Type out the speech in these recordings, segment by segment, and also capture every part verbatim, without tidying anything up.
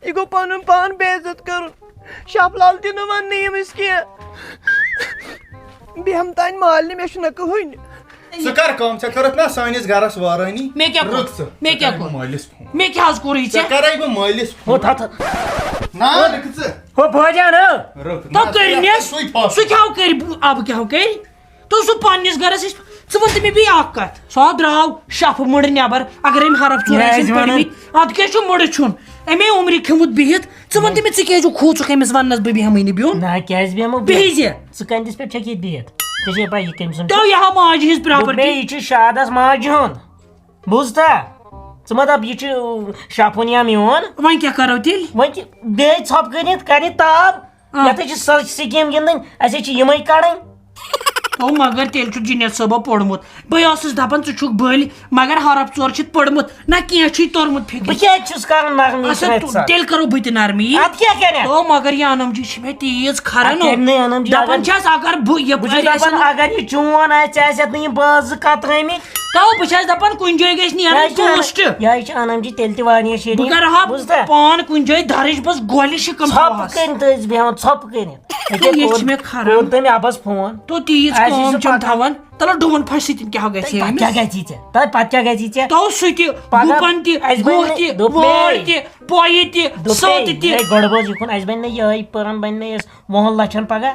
یہِ گوٚو پنُن پان بے عزت کرُن۔ شاہ لال تہِ نہٕ وننہٕ ییٚمِس کینٛہہ۔ بیٚہمہٕ تانۍ مالنہِ، مےٚ چھُنہٕ کٕہٕنۍ۔ ژٕ کر کٲم، ژےٚ کٔرٕتھ نا سٲنِس گرس وارٲنی؟ مےٚ کیٛاہ کوٚر؟ رُک ژٕ، مےٚ ژےٚ کیٛاہ کرے بہٕ کوٚر؟ مٲلِس فون۔ مےٚ کیٛاہ حظ کوٚرُے ژےٚ؟ ژےٚ کرے بہٕ مٲلِس فون۔ ہُہ تھَتھ۔ نا، رُک ژٕ۔ ہُہ بٲجان ہہ۔ رُک، تو نہ، کٔرۍ ژٕ مےٚ۔ سُے فٲصلہٕ۔ سُہ کیٛاہ کٔرۍ؟ بہٕ، آ، بہٕ کیٛاہ کٔرۍ؟ تو سُہ پننِس گرس أسۍ، ژٕ وَن تہٕ مےٚ بیٚیہِ اکھ کَتھ۔ سُہ آو درٛاو شفہٕ مُڑٕ نٮ۪بر، اگر أمۍ حرف ژور یہِ آسن ٲسۍ وَنان۔ پٔرمٕتۍ، اَتھ کیٛاہ چھُ مُڑٕ چھُن؟ أمۍ عمرِ کھیوٚمُت بِہِتھ، ژٕ وَن تہٕ مےٚ، ژٕ کیٛازِ چھُکھ کھوٗژُکھ أمِس وَننَس بہٕ بیٚہمٕے نہٕ بیوٚن؟ نہ، کیٛازِ بیٚہمو بہٕ؟ بِہزِ۔ ژٕ کَنہِ دِس پٮ۪ٹھ چھَکھ ییٚتہِ بِہِتھ؟ ژےٚ چھے پَے یہِ کٔمۍ سُنٛد چھُ؟ تو یہِ ہا ماجہِ ہِنٛز دوٚپ مےٚ، property۔ یہِ چھُ شادس ماجہِ ہُنٛد۔ بوٗزتھا؟ ژٕ مہ دَپ یہِ چھُ شفُن یا میون۔ وۄنۍ کیٛاہ کَرو تیٚلہِ؟ وۄنۍ کہِ-، بیٚیہِ ژھۄپہٕ کٔرِتھ کَرِ تاب۔ آ۔ یَتھ حظ چھِ سۄ سکیٖم گِنٛدٕنۍ، اَسہِ حظ چھِ یِمَے کَڑٕنۍ۔ تو مگر تیٚلہِ چھُ جُنید صٲبو پوٚرمُت۔ بہٕ ٲسٕس دَپان ژٕ چھُکھ بٔلۍ، مگر حرف ژور چھُتھ پوٚرمُت۔ نہ کینٛہہ چھُے توٚرمُت فِکرِ۔ بہٕ کیٛازِ چھُس کَران نرمی اچھا، سۭتۍ تو ژٕ؟ تیٚلہِ کَرو بہٕ تہِ نرمی۔ اَدٕ کیٛاہ کَرِ؟ تو مگر یہِ انم جی چھِ مےٚ تیٖژ کھران اَدٕ ہو۔ کَرِ نہٕ انم جی دَپان اگر چھَس اگر بہٕ یہِ بہٕ چھُس پَرِ دَپان آسہِ نہٕ۔ اگر یہِ چون آسہِ، ژےٚ آسٮ۪تھ نہٕ یِم بٲژٕ کَترٲمٕتۍ۔ تو بہٕ چھَس دَپان کُنہِ جایہِ گژھِ نیرُن یہِ حظ چھِ انم-، post۔ یہِ حظ چھِ انم جی تیٚلہِ تہِ واریاہ شیٖرِنۍ۔ بہٕ کَرٕ ہا بوٗزتھا؟ پان کُنہِ جایہِ دَرٕج بَس گۄلہِ شِکَم ژھۄپہٕ تھاوہَس۔ کٔرِتھ ٲسۍ بیٚہوان، ژھۄپہٕ کٔرِتھ۔ ییٚکیٛاہ ییٚتہِ چھِ کوٚر، مےٚ کھران۔ کوٚر تٔمۍ اَبَس فون۔ تو تیٖژ اَسہِ کٲم چھِ چھَم پَکان۔ تھاوان۔ تَلہٕ ڈوٗن پھَش سۭتۍ کیٛاہ گژھِ تَتہِ پَتہٕ أمِس؟ کیٛاہ گژھِ ژےٚ؟ تَتہِ پَتہٕ کیٛاہ گژھِ ژےٚ؟ تو سُہ تہِ، پَگاہ گُپَن تہِ، اَسہِ بَنہِ گُہہ نہٕ، تہِ، دوٚپ مے۔ وٲر تہِ، پۄیہِ تہِ، دوٚپ مے، سوتہِ تہِ۔ ہے، گۄڈٕ بوز یہِ کُن، اَسہِ بَنہِ نہٕ یِہوٚے پٔرَن بَنہِ نہٕ اَسہِ وُہَن لَچھَن پَگاہ۔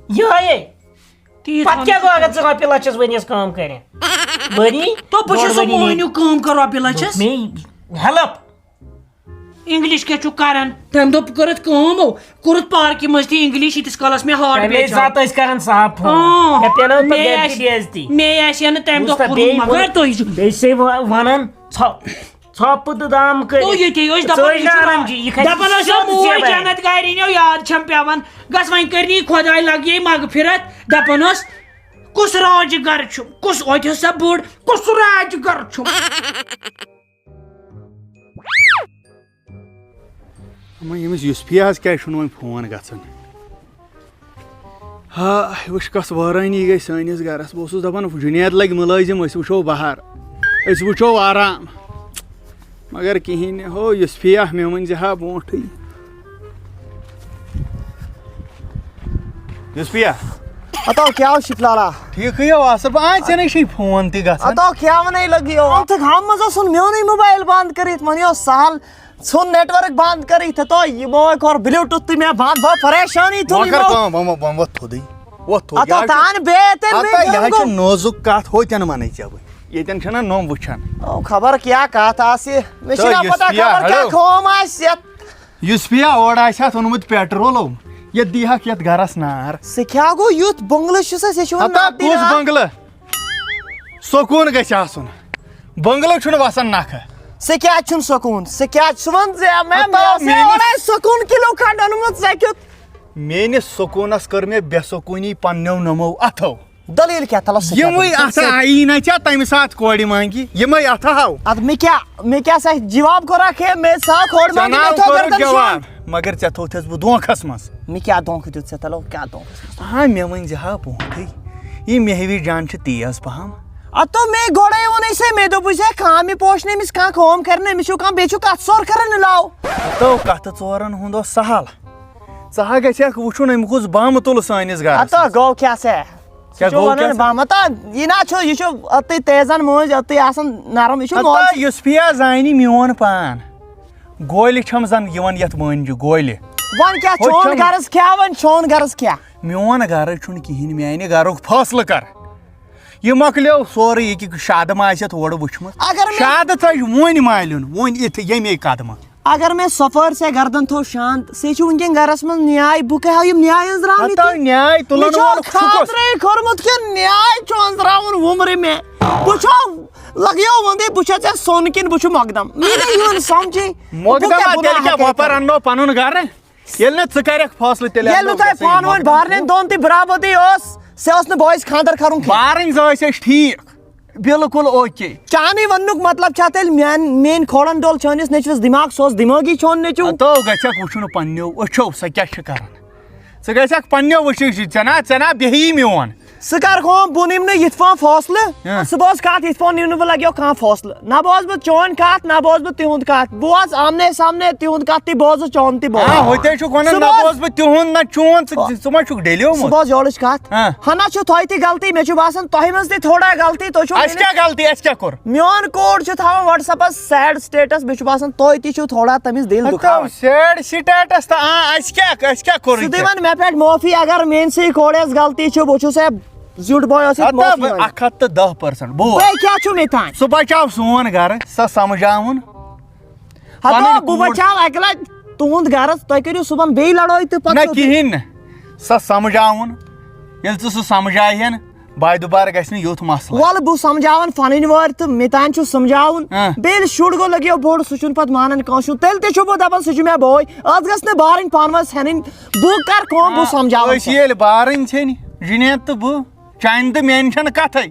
یِہوٚے۔ تیٖژ پَتہٕ ہَن کیٛاہ چھِ گوٚو اگر ژٕ رۄپیہِ لَچھَس ؤریَس کٲم کَرِ؟ ؤری؟ تو بہٕ چھُس ڈۄڈ سُہ ؤری مٔہنیوٗ کٲم کَرٕ رۄپیہِ لَچھَس۔ دوٚپ مے، help۔ English کیٛاہ چھُکھ کران؟ تَمہِ دۄہ کٔرٕتھ کٲم، ہو، کوٚرُتھ پارکہِ منٛز تہِ English، ییٖتِس کالَس مےٚ heart تَمے پیچھو۔ ساتہٕ ٲسۍ کران صاف فون۔ آ، مےٚ پیٚنٲو پَتہٕ مے گرِ تہِ آسہِ، بے عزتی۔ مے آسہِ ہا نہٕ تَمہِ دۄہ بوٗزتھا، کوٚرمُت، بیٚیہِ مگر ووٚن، تُہۍ چھِو۔ بیٚیہِ چھِ وَ-، وَنان، ژھۄ-، ژھۄپہٕ تہٕ دام کٔرِتھ۔ تو ییٚتے ٲسۍ دَپان، ژٕ ٲسۍ یہِ نہٕ چھُنہ، آرام جی، یہِ کھسہِ دَپان ٲسۍ سیوٚد موج زیبَر۔ جنت گارِنیو یاد چھَم پٮ۪وان۔ گژھ وۄنۍ کٔرنی خۄداے لَگیے مغفرت۔ دَپان ٲس، کُس راجہِ گَرٕ چھُم؟ کُس، اَتہِ ٲس سۄ بٔڑ، کُس راجہِ گَرٕ چھُم؟ اما ییٚمِس یوسفیاہس کیازِ چھُنہٕ وۄنۍ فون گژھان؟ ہا، وٕچھ کۄس وٲرٲنی گٔے سٲنِس گرس۔ بہٕ اوسُس دپان جُنید لگہِ مُلٲزِم، أسۍ وٕچھو بہار، أسۍ وٕچھو آرام، مگر کِہیٖنۍ نہٕ۔ ہو یوسفیا، مےٚ ؤنۍ زِ ہا برونٹھٕے۔ یوسفیا۔ ہتو کیٛاہ اوس شفلالا؟ ٹھیٖکھٕے ہو آسہٕ بہٕ، آ، ژےٚ نَے چھُے فون تہِ گژھان۔ ہتو کیٛاہ وَنَے لٔگی ہو؟ ژٕ تھَکھ ہم منٛز اوسُن میونُے موبایل بنٛد کٔرِتھ، وۄنۍ اوس سہل۔ ژھُن network بنٛد کٔرِتھ، ہتو یِمو کوٚر Bluetooth تہِ مےٚ بنٛد، بہٕ پریشانی وۄنۍ تُلٕے کر یِمو۔ کٲم، وۄنۍ، وۄنۍ، وۄنۍ وۄتھ تھوٚدٕے، وۄتھ تھوٚد۔ ہتو یہِ حظ چھُ، تان بیٚیہِ تیٚلہِ ہتو، مےٚ یہِ کیوٚم حظ چھُ گوٚو؟ نوزُک کتھ، ہو تہِ نہٕ وَنَے ژےٚ بہٕ۔ ییٚتٮ۪ن چھَنا نوٚم وٕچھان۔ او، خبر کیٛاہ کتھ آسہِ، مےٚ تہٕ چھِنہ پتہ یوسفیا، خبر کیٛاہ ہیلو۔ کٲم آسہِ یتھ۔ یُس پیا اورٕ آسہِ ہا اوٚنمُت پیٹرولو، یہِ دی ہکھ یتھ گرس نار۔ سُہ کیٛاہ گوٚو یُتھ بنگلہٕ چھُ سا، ژےٚ چھُ وۄنۍ ہتا نار دی کُس نار۔ بنگلہٕ؟ سکوٗن گژھِ آسُن۔ بنگلہٕ چھُنہٕ وسان نکھٕ۔ سُہ کیٛازِ چھُنہٕ سکوٗن؟ سُہ کیٛازِ؟ سُہ وَن ژےٚ، مےٚ، ہتا مےٚ اوس یہِ میٲنِس، اورَے سکوٗن کِلوٗ کھنٛڈ اوٚنمُت، ژےٚ کیُتھ۔ میٲنِس سکوٗنس کٔر مےٚ بے سکوٗنی پننیو نوٚمو اتھو۔ دٔلیٖل کیٛاہ؟ تَلہٕ سُہ کیٛاہ یِمٕے دٔلیٖل؟ اَتھٕ آیی نہ ژےٚ تَمہِ ساتہٕ کورِ منٛگی، یِمَے اَتھٕ ہاو۔ اَدٕ مےٚ کیٛاہ، مےٚ کیٛاہ سا جواب کوٚرا کہِ مےٚ سا کھوڑ ژےٚ منٛگی، ناو مےٚ تھوٚو کوٚرُتھ گردن جواب، شۄنٛگ۔ مگر ژےٚ تھوٚوتھَس بہٕ دھوکھَس منٛز۔ مےٚ کیٛاہ دھوکہٕ دیُت ژےٚ؟ تَلو کیٛاہ دھوکہٕ دیُت؟ آ، مےٚ ؤنۍ زِ ہا برونٛٹھٕے، یہِ مہوِش جان چھِ تیز پَہَم۔ اَدٕ تو مے گۄڈَے ووٚنُے ژےٚ، مےٚ دوٚپُے ژےٚ کامہِ پوش نہٕ أمِس کانٛہہ کٲم کَرِ نہٕ، أمِس چھُو کانٛہہ، بیٚیہِ چھُو کَتھ سور کَران علاو۔ ہَتو کَتھٕ ژورَن ہُنٛد اوس سہل۔ ژٕ ہا گژھکھ وٕچھُن أمۍ کُس بم تُل سٲنِس گرس ہتا منٛز۔ گوٚو کیٛاہ سا؟ کیٛاہ سُہ چھُ گوٚو وَنان کیٛاہ سا؟ بم، ہتا یہِ نا چھُ، یہِ چھُ أتٕے تیزن مٲنٛزۍ، أتٕے آسان نرم، یہِ چھُ ہتا مٲنٛزۍ۔ یُس پیا زانہِ میون پان، گولہِ چھَم زن یِوان یتھ مٲنجہِ گولہِ۔ وۄنۍ کیٛاہ ہوٚتہِ چون چھَم غرض کیٛاہ؟ وۄنۍ چون غرض کیٛاہ؟ میون غرض چھُنہٕ کِہیٖنۍ، میانہِ گرُک فٲصلہٕ کر۔ یہِ مۄکلیو سورُے، یہِ کہِ شادٕ ما آسہِ اَتھ اورٕ وٕچھمُت؟ اگر مےٚ شادٕ ژَجہِ وۄنۍ مالیُن، وۄنۍ یِتھ ییٚمے قدمہٕ۔ اگر مےٚ سفر سے گردن تھو شانت، سے چھُ وٕنکٮ۪ن گرس منٛز نیاے، بہٕ کیٛاہ ہاو یِم نیاے أنٛزراونہِ ہتا تہِ؟ نیاے تُلن مےٚ چھُ وول سُہ کُس؟ خاطرے کوٚرمُت کہِ نیاے چھُ أنٛزراوُن وُمرِ مےٚ۔ بہٕ چھُ لگیو وندے، بہٕ چھُ ژےٚ سۄن کِنہٕ بہٕ چھُ مۄقدم؟ مےٚ نہٕ یِوان سمجھے۔ بہٕ مۄقدم کیٛاہ ہا، گُناہ تیٚلہِ کیٛاہ کٔرِتھ وۄپر کران؟ اننو پنُن گرٕ؟ ییٚلہِ نہٕ ژٕ کرکھ فٲصلہٕ، تیٚلہِ ییٚلہِ نہٕ اَنو تۄہہِ أسۍ پانہٕ ؤنۍ مۄقدم۔ بارنٮ۪ن دۄن تہِ برابردی ٲس، ژےٚ ٲس نہٕ بٲیِس خانٛدر کرُن کینٛہہ۔ بارٕنۍ زٕ ٲسۍ أسۍ ٹھیٖک، بالکل اوکے۔ چانٕے وننُک مطلب چھا تیٚلہِ میان-، میٲنۍ کھوڑن ڈول چٲنِس نیٚچوِس دماغ، سُہ اوس دمٲغی چون نیٚچو؟ ہتو گژھکھ وٕچھُن پننیو أچھو، سۄ کیٛاہ چھِ کران۔ ژٕ گژھکھ پننیو وٕچھِتھ، ژےٚ نا، ژےٚ نا بیٚہی میون۔ ژٕ کر کٲم، بہٕ نِمہٕ نہٕ یِتھ پٲٹھۍ فٲصلہٕ۔ ہاں۔ ژٕ بوز کتھ، یِتھ پٲٹھۍ نِمہٕ نہٕ بہٕ لگیو کانٛہہ فٲصلہٕ۔ نہ بوز بہٕ چٲنۍ کتھ، نہ بوز بہٕ تِہُنٛد کتھ۔ بوز آمنے سامنے تِہُنٛد کتھ تہِ، بوز ژٕ چون تہِ، بوز۔ آ، ہوٚتہِ چھُکھ ونان، ژٕ نہ بوز۔ بوز بہٕ تِہُنٛد، نہ چون، ژٕ، ژٕ، ژٕ ما چھُکھ ڈیلیومُت؟ ژٕ بوز یورٕچ کتھ۔ ہاں۔ ہنا چھُ تۄہہِ تہِ غلطی، مےٚ چھُ باسان تۄہہِ منٛز تہِ تھوڑا غلطی، تُہۍ چھِو اَسہِ میٲنِس، کیٛاہ غلطی، اَسہِ کیٛاہ کوٚر؟ میون کوڈ چھُ تھاوان WhatsApp-س sad status، مےٚ چھُ باسان تُہۍ تہِ چھِو تھوڑا تٔمِس دِل ہتو دُکھاوان۔ Sad status تہٕ، آ، اَسہِ کیٛاہ، اَسہِ کیٛاہ کوٚرُے ژٕ دِ ژےٚ؟ وۄنۍ مےٚ پٮ۪ٹھ معٲفی، اگر میٲنۍ سٕے کھوڑیس غلطی چھِ، بہٕ چھُس ہے زیُٹھ بوے، اوس ییٚتہِ ہتا معٲفی بہٕ منٛگان۔ اکھ ہتھ تہٕ دہ percent۔ بہٕ بیٚیہِ کیٛاہ چھُ مےٚ تام؟ سُہ بچاو سون گرٕ، سۄ سمجھاوُن۔ ہتو پنٕنۍ بہٕ کوٗر۔ بچاو اکہِ لٹہِ تُہُنٛد گرٕ، تُہۍ کٔرِو صُبحن بیٚیہِ لڑٲے تہٕ پتہٕ نہ چھُو تُہۍ کِہیٖنۍ نہٕ، سۄ سمجھاوُن۔ ییٚلہِ ژٕ سُہ سمجھایہن، بارِ دُبارٕ گژھِ نہٕ یُتھ مسلہٕ۔ وَلہٕ بہٕ سمجھاوَن پنٕنۍ وٲرۍ تہٕ مےٚ تام چھُ سمجھاوُن۔ ہاں۔ بیٚیہِ ییٚلہِ شُر گوٚو لٔگیو بوٚڑ، سُہ چھُنہٕ پتہٕ مانان کٲنٛسہِ ہُنٛد، تیٚلہِ تہِ چھُ بہٕ دپان سُہ چھُ مےٚ بوے۔ اتھ گژھِ نہٕ بارٕنۍ پانہٕ ؤنۍ ژھٮ۪نٕنۍ۔ بہٕ کر کٲم، بہٕ آ، سمجھاوَن أسۍ سۄ۔ ییٚلہِ بارٕنۍ ژھیٚنہِ، جُنید تہٕ بہٕ، چانہِ تہٕ میانہِ چھنہٕ کتھے۔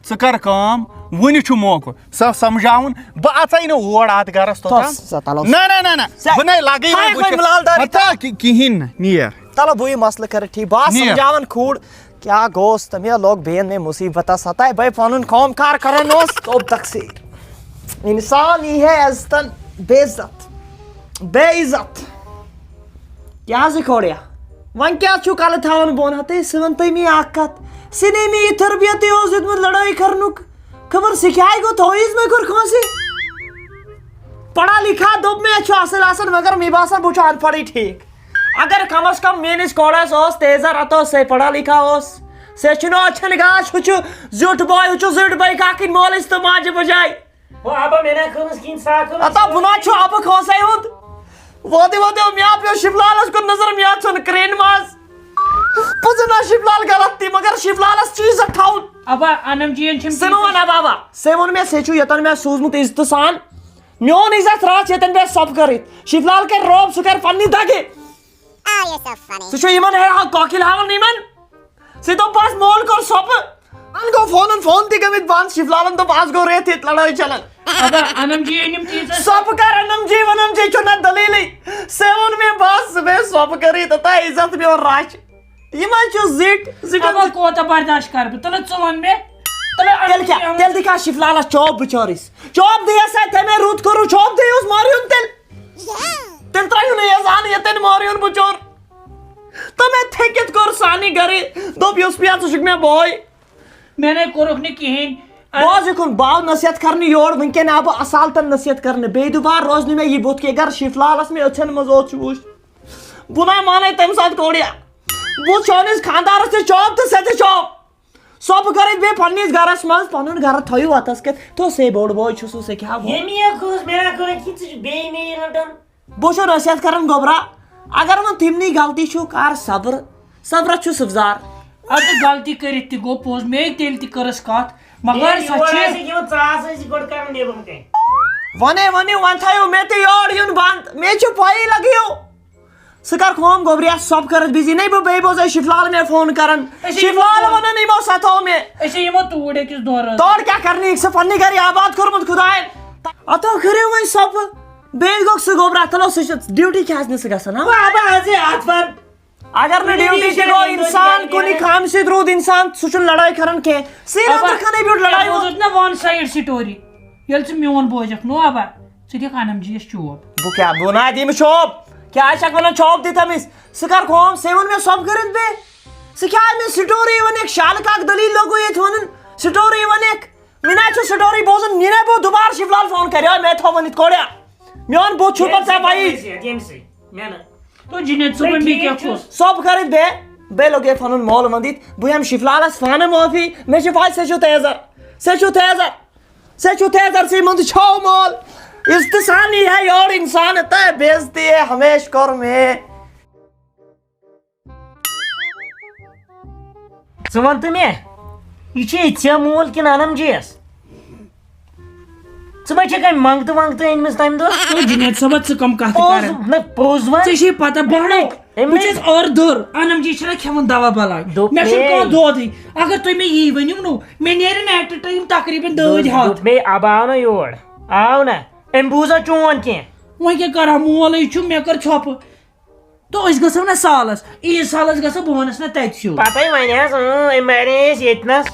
ژٕ کر کٲم، وُنہِ چھُ موقعہٕ سۄ سمجھاوُن۔ بہٕ اژے نہٕ اور اتھ گرس توٚتام۔ تۄس سا تلو۔ نہ، نہ، نہ، نہ۔ سا-، بہٕ نے لگے ہاے وۄنۍ ہاے بٕتھِس۔ بلال دٲری ہتا تل۔ کہ-، کِہیٖنۍ نہٕ، نیر۔ تلو بہٕ یہِ مسلہٕ کرٕ ٹھیٖک۔ بہٕ آس نیر۔ سمجھاوان کھوٗڑ۔ کیٛاہ گوٚوس تہٕ مےٚ لوٚگ بیٚین مےٚ مُصیٖبتس ہتاے۔ بہٕ پنُن کٲم کار کران اوس، توٚپ تقصیٖر۔ انسان یی ہے عزتن بے عزت، بے عزت۔ کیٛاہ زِ کھوڑیا؟ وۄنۍ کیٛاہ چھُو کلہٕ تھاوان بۄن ہتٕے؟ سُہ وَن تُہۍ مےٚ اکھ کتھ۔ سُہ نے مےٚ یہِ تربیتٕے اوس دیُتمُت لڑٲے کرنُک۔ خبر سُہ کیٛاہ گوٚو، تھوٚوُس مےٚ کوٚر کٲنٛسہِ؟ پڑھا لکھا دوٚپ مےٚ چھُ اصٕل آسان، مگر مےٚ باسان بہٕ چھُس ان پڑھٕے ٹھیٖک۔ اگر کم از کم میٲنِس کورس اوس تیزر، اتھ اوس سے پڑھا لکھا اوس۔ سے چھُنہٕ اچھن گاش، ہُہ چھُ زیُٹھ بوے، ہُہ چھُ زِٹھ بوے، کاکٕنۍ مٲلِس تہٕ ماجہِ بجاے۔ ہو ابا، مےٚ نا کھٲنس کِہیٖنۍ، سا کھٲنس۔ اتا بُنا چھُ ابہٕ کھوسے ہُنٛد۔ وٲتِو، وٲتِو، مےٚ آو پیوٚو شِفلالس کُن نظر، مےٚ آو ژھیوٚن کرٛینہِ منٛز۔ پوٚزُے نا شِفلال غلط تہِ، مگر شِفلالس چھُ عزت تھاوُن۔ ابا، انم جی ین چھِم سُہ نہٕ وَن ابا، ابا۔ سُہ ووٚن مےٚ، سُہ چھُ یوٚتن مےٚ سوٗزمُت عزتہٕ سان۔ میون عزت راتھ ییٚتٮ۪ن مےٚ سۄپہٕ کٔرِتھ۔ شِفلال کرِ رٲب، سُہ کرِ پننہِ دگہِ۔ آ، یہِ چھا funny؟ سُہ چھُ یِمن ہے ہا کۄکِل ہاوان یِمن۔ سُہ دوٚپ، بس مول کوٚر سۄپہٕ۔ وۄنۍ گوٚو فونن فون تہِ گٔمٕتۍ بنٛد۔ شِفلالن دوٚپ، از گوٚو رٮ۪تھ ییٚتہِ لڑٲے چلان۔ اگر انم جی أنِم تیٖژاہ۔ سۄپہٕ کر انم جی، ونم جی چھُ نہ دٔلیٖلٕے۔ سُہ ووٚن مےٚ، بس، ژٕ بیٚیہِ سۄپہٕ کٔرٕے تہٕ تۄہہِ عزت میون رچھ۔ یِم حظ چھِ زِٹھۍ، زِٹھٮ۪ن ابا، سۭتۍ۔ کوتاہ برداشت کرٕ بہٕ؟ تُلہٕ ژٕ وَن مےٚ۔ تُلہٕ تیٚلہِ کیٛاہ؟ تیٚلہِ دِ کیٛاہ شِفلالس چوب بِچٲرِس؟ چوب دِیَس سا تَمے رُت کوٚرُو، چوب دِیوس ماریُن تیٚلہِ۔ تیٚلہِ ترٛٲیِو نہٕ یہِ زانہٕ یہِ تیٚلہِ ماریُن بِچور۔ تہٕ مےٚ تھٔکِتھ کوٚر سانہِ گرِ۔ دوٚپ، یُس پیا ژٕ چھُکھ مےٚ بوے۔ مےٚ نے کوٚرُکھ نہٕ کِہیٖنۍ۔ بوز یہِ کُن، بہٕ آو نصیحت کرنہِ یور، وٕنکٮ۪ن آو بہٕ اصالتن نصیحت کرنہِ۔ بیٚیہِ دُبارٕ روزِ نہٕ مےٚ یہِ بُتھ کینٛہہ۔ اگر شِفلالس مےٚ أچھن منٛز اوس وٕچھ، بہٕ نہ مانے تَمہِ ساتہٕ کوٚر یہِ۔ بہٕ چھونِس خانٛدارَس تہِ چوب تہٕ ژےٚ تہِ چوب۔ سۄ بہٕ کَرٕ بیٚیہِ پنٛنِس گَرَس منٛز، پَنُن گَرٕ تھٲیِو وَتَس کٮ۪تھ۔ تھو سے بوٚڑ بوے چھُس، سُہ کیٛاہ گوٚو؟ ییٚمہِ یہِ کٲنٛسہِ مےٚ نہ کٲنٛسہِ کِنۍ ژٕ چھُکھ بیٚیہِ مےٚ یہِ رَٹان۔ بہٕ چھُس نصیحت کَران گوٚبرا، اگر وۄنۍ تِمنٕے غلطی چھُ، کَر صبر، صبرَس چھُ سُبزار۔ اَدٕ غلطی کٔرِتھ تہِ گوٚو پوٚز، مے تیٚلہِ تہِ کٔرٕس کَتھ، مگر ییٚلہِ سۄ یور چھِ آسہِ یِوان، ژٕ آسہٕ أسۍ گۄڈٕ کَران نیبرِم کَنہِ۔ وَنے وَنے وۄنۍ تھٲیِو مےٚ تہِ یور یُن بنٛد، مےٚ چھِ پَیی لَگیو۔ ژٕ کر کٲم گوٚبریا، سۄ کٔرٕتھ بِزی۔ نَے بہٕ بیٚیہِ بوزے شِفلال مےٚ فون کران۔ أسۍ چھِ شِفلال یِمو وَنان یِمو سَتھو مےٚ۔ أسۍ چھِ یِمو توٗرۍ أکِس دۄن رٲژن۔ تورٕ کیٛاہ کرنہِ؟ یہِ چھُ پننہِ گرِ آباد کوٚرمُت خدایَن۔ اَتھو کھٔرِو وۄنۍ سۄپہٕ۔ بیٚیہِ گوٚو سُہ گوٚبرا، تَلو سُہ چھُ ڈیوٹی کیٛازِ نہٕ سُہ گژھان، ہا؟ وۄنۍ آبہٕ حظ یہِ اَتھ وَن۔ اگر نہٕ ڈیوٹی چھِ گوٚو اِنسان کُنہِ کامہِ سۭتۍ روٗد اِنسان، سُہ چھُنہٕ لڑٲے کران کینٛہہ۔ سُہ ییٚلہِ اَبا، أنٛدرٕ کھنٛڈے بیوٗٹھ لڑٲے ژےٚ ووٚن۔ بوٗزُتھ نا وَن سایڈ سٹوری؟ ییٚلہِ ژٕ میون بوزکھ نو ابا، ژٕ دِکھ انم جی یس چوب۔ بہٕ کیٛاہ، بہٕ نہ دِمہٕ چوب۔ کیٛاہ چھکھ ونان چوب دِتھ أمِس؟ ژٕ کر کٲم، ژےٚ ووٚن مےٚ سۄپہٕ کٔرِتھ بیٚیہِ۔ ژٕ کیٛاہ مےٚ سٹوری ونکھ، شالہٕ کاک دٔلیٖل لوگُے ییٚتہِ ونُن۔ سٹوری ونکھ۔ مےٚ نہ چھُ سٹوری بوزُن، مےٚ نہ بہٕ دُبارٕ شِفلال فون کریو، مےٚ تھوٚو ؤنِتھ کوریا۔ میون بُتھ چھُ پتہٕ ژےٚ پَیی۔ ییٚمہِ سۭتۍ، ییٚمہِ سۭتۍ، مےٚ نہٕ۔ تو جنید صٲبن بیٚیہِ کیٛاہ کوٚر؟ سۄپہٕ کٔرِتھ بیٚیہِ، بیٚیہِ لوٚگ یہِ پنُن مول وندِتھ۔ بہٕ ہٮ۪مہٕ شِفلالس پانہٕ معٲفی، مےٚ چھِ پَے ژےٚ چھُ تیزر، ژےٚ چھُ تیزر۔ ژےٚ چھُ تیزر، ژےٚ منٛز چھو مول۔ عزتہٕ سان یی ہے یور انسان، تہٕ بے عزتی ہے ہمیشہ کوٚر مےٚ۔ ژٕ وَن تہٕ مےٚ، یہِ چھے ژےٚ مول کِنہٕ انم جی یس؟ ژٕ ما چھکھ أمۍ منٛگتہٕ ونٛگتہٕ أنمٕژ تَمہِ دۄہ؟ او جنید صٲبا، ژٕ کم کتھ پوٚز کران؟ نہ، پوٚز وَن۔ ژےٚ چھے پتہ، بہٕ أمۍ ہنو، أمۍ بہٕ چھَس أر دٔر، انم جی چھَنہ کھٮ۪وان دوا بلاے۔ دوٚپ مےٚ چھُنہٕ مے۔ کانٛہہ دودٕے۔ اگر تُہۍ مےٚ یی ؤنِو نو، مےٚ نیرِ night time تقریباً دٲدۍ دوٚپ، ہتھ۔ دوٚپ مے، ابا آو نہ یور، آو نہ۔ أمۍ بوٗزا چون کینٛہہ؟ وۄنۍ کیٛاہ کرٕ ہا، مولٕے چھُ، مےٚ کٔر ژھۄپہٕ۔ تو أسۍ گژھو نہ سالس، عیٖد سالس گژھو، بہٕ وَنس نہ تَتہِ سیوٚد۔ پتہٕ وَنہِ حظ، اۭں، أمۍ مارے أسۍ ییٚتہِ نَس۔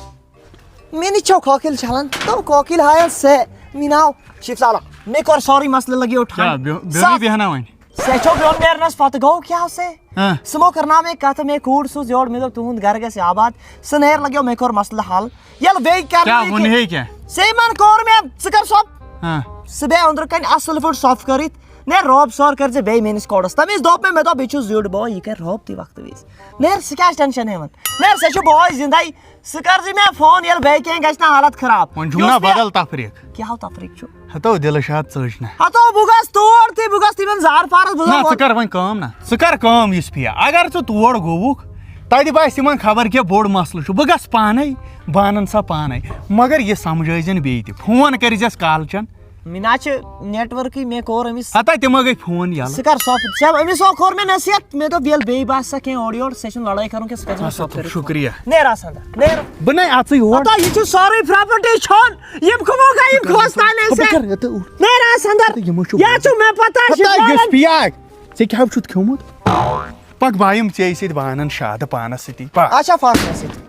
مےٚ نِش چھو کھوکھِل چھلان، تو کھوکھِل ہایل سے، مِناو۔ شیف سالا، مےٚ کوٚر سورُے مسلہٕ لگیو ٹھنڈ۔ کیٛاہ، بیو-، بیوٚنٕے سَتھ۔ بیٚہنا وۄنۍ؟ سے چھو بیوٚن نیرنس پتہٕ گوٚو کیٛاہ سے؟ ہاں۔ سُہ مو کرناو مےٚ کتھ، مےٚ کوٗر سوٗز یور، مےٚ دوٚپ تُہُنٛد گرٕ گژھِ آباد۔ سُہ نیر لگیو، مےٚ کوٚر مسلہٕ حل۔ ییٚلہِ بیٚیہِ کرنہٕ کیٛاہ یہِ ووٚن کینٛہہ۔ ہے کیٛاہ؟ سے من کوٚر مےٚ، ژٕ کر سۄ۔ ہاں۔ سُہ بیٚیہِ أنٛدرٕ کنہِ اصٕل پٲٹھۍ صف کٔرِتھ۔ نیر روب سور کٔرۍ زِ بیٚیہِ میٲنِس کوڈس۔ تَمہِ وِزِ دوٚپ مےٚ، مےٚ دوٚپ، یہِ چھُ زیُٹھ بوے، یہِ کرِ روب تہِ وقتہٕ وِزِ۔ نیر، سُہ کیٛازِ ٹینشن ہٮ۪وان؟ نیر، سُہ چھُ بوے زِندَے۔ سُہ کر زِ مےٚ فون، ییٚلہِ بیٚیہِ کینٛہہ گژھِ نہ حالت خراب۔ وۄنۍ چھُم یُس نا مےٚ بدل تفریٖق۔ کیٛاہ ہو تفریٖق چھُ؟ ہتو دِلشاد ژٔج نہ۔ ہتو بہٕ گژھٕ تور تہِ، بہٕ گژھٕ تِمن زار فارس، بہٕ نہ، دپہٕ ژٕ کر وۄنۍ کٲم نہ۔ ژٕ کر کٲم یُس پیا۔ اگر ژٕ تور گوٚوُکھ، تتہِ باسہِ تِمن خبر کیٛاہ بوٚڑ مسلہٕ چھُ۔ بہٕ گژھٕ پانے، بہٕ انن سۄ پانے۔ مگر یہِ سمجھٲیزٮ۪ن بیٚیہِ تہِ۔ فون کٔرزٮ۪س کالچن۔ مےٚ نہ چھِ networkٕے، مےٚ کوٚر أمِس۔ ہتا تِمو گٔے فون یَلہٕ۔ ژٕ کر سۄ، ژےٚ أمِس ہو کوٚر مےٚ نصیحت، مےٚ دوٚپ ییٚلہِ بیٚیہِ باسہِ سا کینٛہہ اورٕ یورٕ، ژےٚ چھُنہٕ لڑٲے کرُن کینٛہہ، ژٕ کٔرۍ زِ مےٚ اچھا، سُہ کٔرِتھ۔ شُکریہ۔ نیر آسان دا، نیر۔ بہٕ نے اژٕ یور۔ ہتا یہِ چھُ سورُے property چھون، یِم کٕمو گٔے یِم کھوژ تانۍ بہٕ أسۍ۔ کر یتہٕ اوٗر۔ نیر آسان دا۔ تہٕ یِمو چھُ یا چھُ مےٚ پتہ ہتا یُس چھُ پیاک، ژےٚ کیٛاہ چھُتھ کھیوٚمُت؟ پک بہٕ یِم ژےٚ سۭتۍ بانن شادٕ پانس سۭتی۔ پک۔ اچھا، فاطمہ سۭتۍ۔